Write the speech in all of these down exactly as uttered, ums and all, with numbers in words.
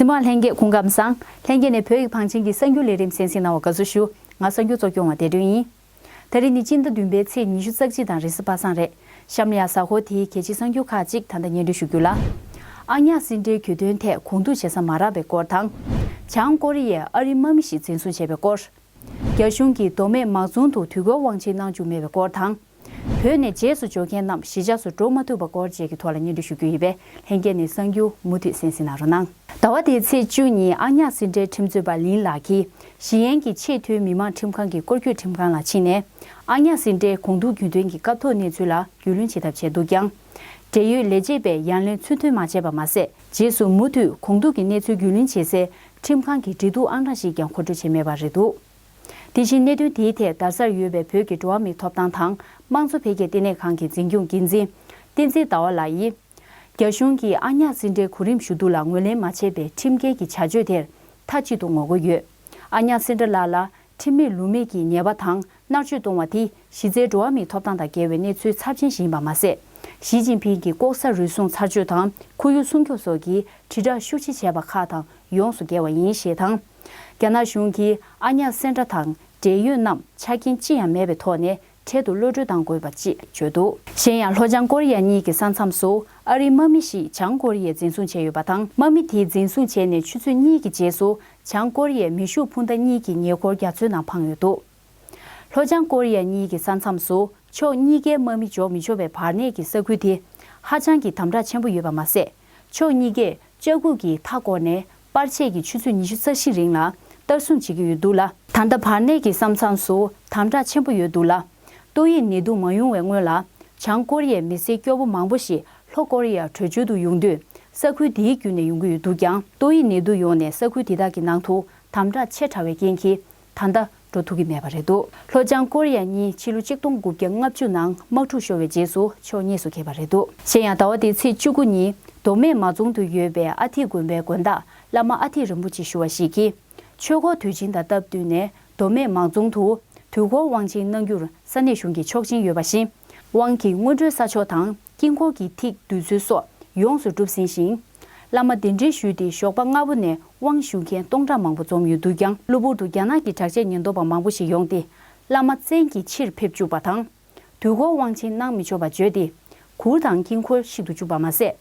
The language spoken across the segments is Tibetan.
མ་ལྷན་རྒྱས་སྐུ་ཁམས་བཟང་། ལྷན་རྒྱས་ནས་བོད་ཀྱི་བང་ཆེན་གྱི་གསར་འགྱུར་ལས་རིམ་གསན་གཟིགས་གནང་བར་དགའ་བསུ་ཞུ། ང་གསར་འགྱུར་གཙོ་སྐྱོང་བ་བདེ་སྒྲོན་ཡིན། ད་རེས་ནི་སྤྱི་ཟླ་བདུན་པའི་ཚེས་ཉི་ཤུ་རྩ་གཅིག་དང་རེས་གཟའ་པ་སངས་རེད། གཤམ་ལ་ཡ་གཟའ་འཁོར་དེའི་གལ་ཆེའི་གསར་འགྱུར་ཁག་ཅིག་ད་ལྟ་སྙན་སྒྲོན་ཞུ་རྒྱུ་ལ། ཨ་ཉག་སིན་ཏྲེའི་གྱོད་དོན་ཐད་གོང་ཐུག་བྱེད་ས་མ་རག་པའི་སྐོར་དང་། བྱང་ཀོ་རི་ཡས་ཨ་རིའི་དམག་མི་ཞིག་འཛིན་བཟུང་བྱས་པའི་སྐོར། རྒྱ་གཞུང་གིས་མདོ་སྨད་དམག་རྫོང་དུ་དུས་འཁོར་དབང་ཆེན་གནང་བཅུག་མེད་པའི་སྐོར་དང་། བོད་ནས་རྗེས་སུ་འབྱོར་མཁན་རྣམས་གཞིས་ཆགས་སུ་འགྲོ་མ་ཐུབ་པའི་སྐོར་བཅས་ཀྱི་ཐོག་ལ་སྙན་སྒྲོན་ཞུ་རྒྱུ་ཡིན་པས། ལྷན་རྒྱས་ནས་གསར་འགྱུར་མུ་མཐུད་གསན་གཟིགས་གནང་རོགས་གནང་། ཟླ་བ་འདིའི་ཚེས་བཅུ་ཉིན་ཨ་ཉག་སིན་ཏྲེའི་ཁྲིམས་རྩོད་པ་ལིན་ལགས་ཀྱིས་ཞི་ཨན་གྱི་ཆེས་མཐོའི་མི་དམངས་ཁྲིམས་ཁང་གི་སྐོར་སྐྱོད་ཁྲིམས་ཁང་ལ་ཕྱིན་ནས། ཨ་ཉག་སིན་ཏྲེའི་གོང་ཐུག་གྱོད་དོན་གྱི་སྐབས་ཐོག་གནས་ཚུལ་ལ་རྒྱུས་ལོན་བྱེད་ཐབས་བྱས་འདུག་ཀྱང་། འབྲེལ་ཡོད་ལས་བྱེད་པས་ཡ་ལན་ཚུལ་མཐུན་མ་བྱས་པ་མ་ཟད། རྗེས་སུ་མུ་མཐུད་གོང་ཐུག་གི་གནས་ཚུལ་རྒྱུས་ལོན་བྱེད་སའི་ཁྲིམས་ཁང་གི་འབྲེལ་གཏུག་ཨང་གྲངས་ཤིག་ཀྱང་མཁོ་སྤྲོད་བྱས་མེད་པ་རེད་འདུག། དེ་བཞིན་གནད་དོན་དེའི་ཐད་རྡ་སར་ཡོད་པའི་བོད་ཀྱི་འགྲོ་བ་མིའི་ཐོབ་ཐང་དང་དམངས་གཙོ་འཕེལ་རྒྱས་ལྟེ་གནས་ཁང་གི་འཛིན་སྐྱོང་འགན་འཛིན་བསྟན་འཛིན་ཟླ་བ་ལགས་ཡིས། རྒྱ་གཞུང་གིས་ཨ་ཉག་སིན་ཏྲེའི་གོ་རིམ་ཞུ་གཏུག་ལ་ངོས་ལེན་མ་བྱས་པའི་ཁྲིམས་འགལ་གྱི་བྱ་སྤྱོད་དེར་མཐའ་གཅིག་ཏུ་ངོ་རྒོལ་ཡོད། ཨ་ཉག་སིན་ཏྲེ་ལགས་ལ་ཁྲིམས་མེད་ལུགས་མེད་ཀྱི་ཉེས་པ་དང་མནར་གཅོད་གཏོང་བ་དེ་གཞི་རྩའི་འགྲོ་བ་མིའི་ཐོབ་ཐང་དང་འགལ་བའི་གནས་ཚུལ་ཚབས་ཆེན་ཞིག་ཡིན་པ་མ་ཟད། ཞི་ཅིན་ཕིང་གིས་ལྐོག་ཟ་རུལ་སུངས་ཚར་གཅོད་དང་ཁོར་ཡུག་སྲུང་སྐྱོབ་སོགས་ཀྱི་དྲིལ་བསྒྲགས་ཤུགས་ཆེ་བྱས་པ་ཁག་དང་ཡོངས་སུ་འགལ་བ་ཡིན་ཞེས་དང་། རྒྱ་ནག་གཞུང་གིས་ཨ་ཉག་སིན་ཏྲེ་དང་འབྲེལ་ཡོད་རྣམས་ཆ་རྐྱེན་ཅི་ཡང་མེད་པའི་ཐོག་ནས་འཕྲལ་དུ་གློད་གྲོལ་གཏང་དགོས་པ་ཅེས་བརྗོད་འདུག། གཞན་ཡང་ལྷོ་བྱང་ཀོ་རི་ཡ་གཉིས་ཀྱི་ས་མཚམས་སུ་ཨ་རིའི་དམག་མི་ཞིག་བྱང་ཀོ་རི་ཡས་འཛིན་བཟུང་བྱས་ཡོད་པ་དང་། དམག་མི་དེས་འཛིན་བཟུང་བྱས་ནས་ཆུ་ཚོད་གཉིས་ཀྱི་རྗེས་སུ་བྱང་ཀོ་རི་ཡའི་མེ་ཤུགས་འཕུར་མདའ་གཉིས་ཀྱི་ཉེ་འཁོར་རྒྱ་མཚོའི་ནང་འཕངས་ཡོད་འདུག། ལྷོ་བྱང་ཀོ་རི་ཡ་གཉིས་ཀྱི་ས་མཚམས་སུ་ཕྱོགས་གཉིས་ཀའི་དམག་མི་འཇོག་མི་ཆོག་པའི་བར་གནས་ཀྱི་ས་ཁུལ་དེ་ཧ་ཅང་གི་དམ་དྲག་ཆེན་པོ་ཡོད་པ་མ་ཟད། ཕྱོགས་གཉིས་ཀས་ལྕགས་སྒུག་གི་མཐའ་བསྐོར་ནས་པར་ཆས་ཀྱིས་ཆུ་ཚོད་ཉི་ཤུ་རྩ་བཞི་རིང་ལ་ལྟ་སྲུང་བྱེད་ཀྱི་ཡོད་འདུག་ལ། ད་ལྟ་བར་གནས་ཀྱི་ས་མཚམས་སུ་དམ་དྲག་ཆེན་པོ་ཡོད་འདུག་ལ། ཏོག་དབྱིབས་ནད་དུག་མ་ཡོང་བའི་སྔོན་ལ་བྱང་ཀོ་རི་ཡའི་མི་སེར་སྐྱོ་པོ་མང་པོ་ཞིག་ལྷོ་ཀོ་རི་ཡར་བྲོས་བྱོལ་དུ་ཡོང་དུས་ས་ཁུལ་དེའི་བརྒྱུད་ནས་ཡོང་གི་ཡོད་འདུག་ཀྱང་། ཏོག་དབྱིབས་ནད་དུག་ཡོང་ནས་ས་ཁུལ་དེ་དག་གི་ནང་དུ་དམ་དྲག་ཆེ་དྲགས་པའི་རྐྱེན་གྱིས། ད་ལྟ་འགྲོ་ཐུབ་ཀྱི་མེད་པ་རེད་འདུག། ལྷོ་བྱང་ཀོ་རི་ཡ་གཉིས་ཕྱི་ལོ་ཆིག་སྟོང་དགུ་བརྒྱ་ལྔ་བཅུ་ནང་དམག་འཁྲུག་ཤོར་བའི་རྗེས་སུ་ཕྱོགས་གཉིས་སུ་གྱེས་པ་རེད་འདུག། གཞན་ཡང་ཟླ་བ་འདིའི་ཚེས་བཅུ་དགུ་ཉིན་མདོ་སྨད་དམག་རྫོང་དུ་ཡོད་པའི་ཨ་ཐི་དགོན་པའི་དགོན་བདག་བླ་མ་ཨ་ཐི་རིན་པོ་ཆེ་ཞུ་བ་ཞིག་གིས། ཆོས་འཁོར་དུས་ཆེན་དང་སྟབས་བསྟུན་ནས་མདོ་སྨད་དམག་རྫོང་དུ་དུས་འཁོར་དབང་ཆེན་གནང་རྒྱུར་ས་གནས་གཞུང་གིས་ཆོག་མཆན་ཡོད་པ་བཞིན། དབང་གི་སྔོན་འགྲོའི་ས་ཕྱོགས་དང་། དཀྱིལ་འཁོར་གྱི་ཐིག་བསྡུ་ཚུལ་སོགས་ཡོངས་སུ་གྲུབ་ཟིན་ཞིང་། བླ་མ་གདན་འདྲེན་ཞུས་ཏེ་ཞོགས་པ་སྔ་པོ་ནས་དབང་ཞུ་མཁན་སྟོང་ཕྲག་མང་པོ་འཛོམས་ཡོད་འདུག་ཀྱང་། གློ་བུར་དུ་རྒྱ་ནག་གི་དྲག་ཆས་ཉེན་རྟོག་པ་མང་པོ་ཞིག་ཡོང་སྟེ། བླ་མ་བཙན་གྱིས་ཕྱིར་ཕེབས་བཅུག་པ་དང་། དུས་འཁོར་དབང་ཆེན་གནང་མི་ཆོག་པ་བརྗོད་དེ། གུར་དང་དཀྱིལ་འཁོར་བཤིག་ཏུ་བཅུག་པ་མ་ཟད།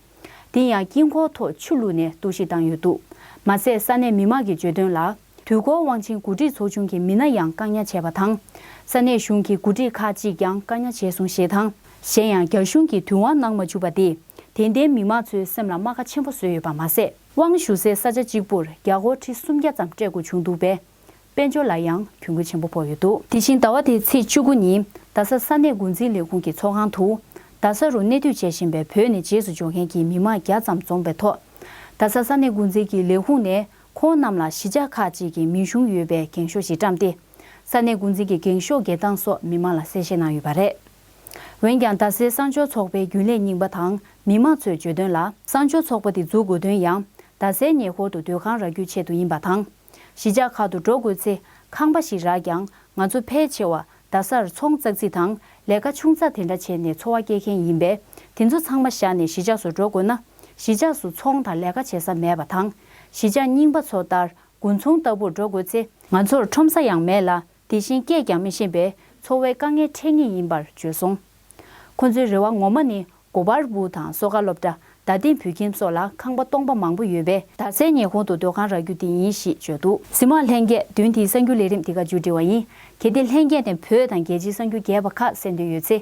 དེ་ཡང་དཀྱིལ་འཁོར་ཐོག་ཆུ་བླུགས་ནས་གཏོར་བཤིག་བཏང་ཡོད་འདུག། མ་ཟད་ས་གནས་མི་མང་གིས་བརྗོད་དོན་ལ། དུས་འཁོར་དབང་ཆེན་གོ་སྒྲིག་ཚོགས་ཆུང་གི་མི་སྣ་ཡང་བཀག་ཉར་བྱས་པ་དང་། ས་གནས་གཞུང་གི་འགོ་ཁྲིད་ཁག་ཅིག་ཀྱང་བཀག་ཉར་བྱས་སོང་ཞེས་དང་། གཞན་ཡང་རྒྱ་གཞུང་གིས་དུས་དབང་གནང་མ་བཅུག་པ་དེས་དད་ལྡན་མི་མང་ཚོའི་སེམས་ལ་རྨ་ཁ་ཆེན་པོ་བཟོས་ཡོད་པ་མ་ཟད། དབང་ཞུ་སའི་ས་ཆ་གཅིག་པུར་རྒྱ་སྒོར་ཁྲི་སུམ་བརྒྱ་ཙམ་སྤྲད་དགོས་བྱུང་འདུག་པས། དཔལ་འབྱོར་ལ་ཡང་གྱོང་གུན་ཆེན་པོ་ཕོག་ཡོད་འདུག། དེ་བཞིན་ཟླ་བ་འདིའི་ཚེས་བཅུ་དགུ་ཉིན་རྡ་ས་ས་གནས་འགོ་འཛིན་ལས་ཁུངས་ཀྱི་ཚོགས་ཁང་དུ། རྡ་ས་རུ་གནས་སྡོད་བྱེད་བཞིན་པའི་བོད་ནས་རྗེས་སུ་འབྱོར་མཁན་གྱི་མི་མང་བརྒྱ་ཙམ་འཛོམས་པའི་ཐོག། རྡ་ས་ས་གནས་འགོ་འཛིན་གྱི་ལས་ཁུངས་ནས་ཁོང་རྣམས་ལ་གཞིས་ཆགས་ཁག་ཅིག་གི་མིང་གཞུང་ཡོད་པའི་འགེངས་ཤོག་ཞིག་བཀྲམ་སྟེ། ས་གནས་འགོ་འཛིན་གྱི་འགེངས་ཤོག་འགེལ་སྟངས་སོགས་མི་མང་ལ་གསལ་བཤད་གནང་ཡོད་པ་རེད། འོན་ཀྱང་རྡ་སའི་གསང་སྦྱོར་ཚོགས་པའི་རྒྱུན་ལས་རྙིང་པ་དང་མི་མང་ཚོས་བརྗོད་དོན་ལ། གསང་སྦྱོར་ཚོགས་པ་དེ་འཛུགས་དགོས་དོན་ཡང་རྡ་སའི་ཉེ་འཁོར་དུ་སྡོད་ཁང་རག་རྒྱུའི་ཆེད་དུ་ཡིན་པ་དང་། གཞིས་ཆགས་ཁག་ཏུ་འགྲོ་དགོས་ཚེ་ཁང་པ་ཞིག་རག་ཀྱང་། ང་ཚོ་ཕལ་ཆེ་བ་རྡ་སར་ཚོང་ཙག་ཙིག་དང་ལས་ཀ་ཆུང་ཙག་དེ་འདྲ་བྱས་ནས་འཚོ་བ་སྐྱེལ་མཁན་ཡིན་པས། དེ་ཚོ་ཚང་མ་བཞག་ནས་གཞིས་ཆགས་སུ་འགྲོ་དགོས་ན། གཞིས་ཆགས་སུ་ཚོང་དང་ལས་ཀ་བྱེད་ས་མེད་པ་དང་། གཞིས་ཆགས་རྙིང་པ་ཚོ་ལྟར་དགུན་ཚོང་ལྟ་བུར་འགྲོ་དགོས་ཚེ། ང་ཚོར་ཁྲོམ་ས་ཡང་མེད་ལ། དེ་བཞིན་སྐད་ཀྱང་མི་ཤེས་པས་འཚོ་བའི་དཀའ་ངལ་འཕྲད་ངེས་ཡིན་པར་བརྗོད་སོང་། ཁོ་ཚོའི་རེ་བ་ངོ་མ་ནི། གོ་པལ་པུར་དང་སོ་ཁ་སློབ་གྲྭ། རྡ་སྟེང་བོད་ཁྱིམ་སོགས་ལ་ཁང་པ་སྟོང་པ་མང་པོ་ཡོད་པས། རྡ་སའི་ཉེ་འཁོར་དུ་སྡོད་ཁང་རག་རྒྱུ་དེ་ཡིན་ཞེས་བརྗོད་འདུག། གཟིགས་མོ་བ་ལྷན་རྒྱས། བདུན་དེའི་གསར་འགྱུར་ལས་རིམ་འདི་ག་མཇུག་སྒྲིལ་བ་ཡིན། གལ་ཏེ་ལྷན་རྒྱས་ནས་བོད་དང་རྒྱལ་སྤྱིའི་གསར་འགྱུར་རྒྱས་པ་ཁག་གསན་འདོད་ཡོད་ཚེ།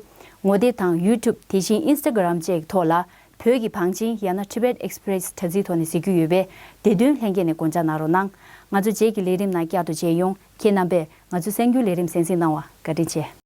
ངོ་དེབ་དང་ཡུ་ཊུབ། དེ་བཞིན་ཨིན་སི་ཊ་གྷི་རམ་བཅས་ཀྱི་ཐོག་ལ། བོད་ཀྱི་བང་ཆེན་ཡང་ན་Tibet Express དྲ་ཚིགས་ཐོག་ནས་གཟིགས་རྒྱུ་ཡོད་པས། དེ་དོན་ལྷན་རྒྱས་ནས་དགོངས་འཇགས་གནང་རོགས་གནང་། ང་ཚོ་རྗེས་ཀྱི་ལས་རིམ་ནང་བསྐྱར་དུ་མཇལ་ཡོང་། ཁྱེད་རྣམ་པས་ང་ཚོའི་གསར་འགྱུར་ལས་རིམ་གསན་གཟིགས་གནང་བར་བཀའ་དྲིན་ཆེ།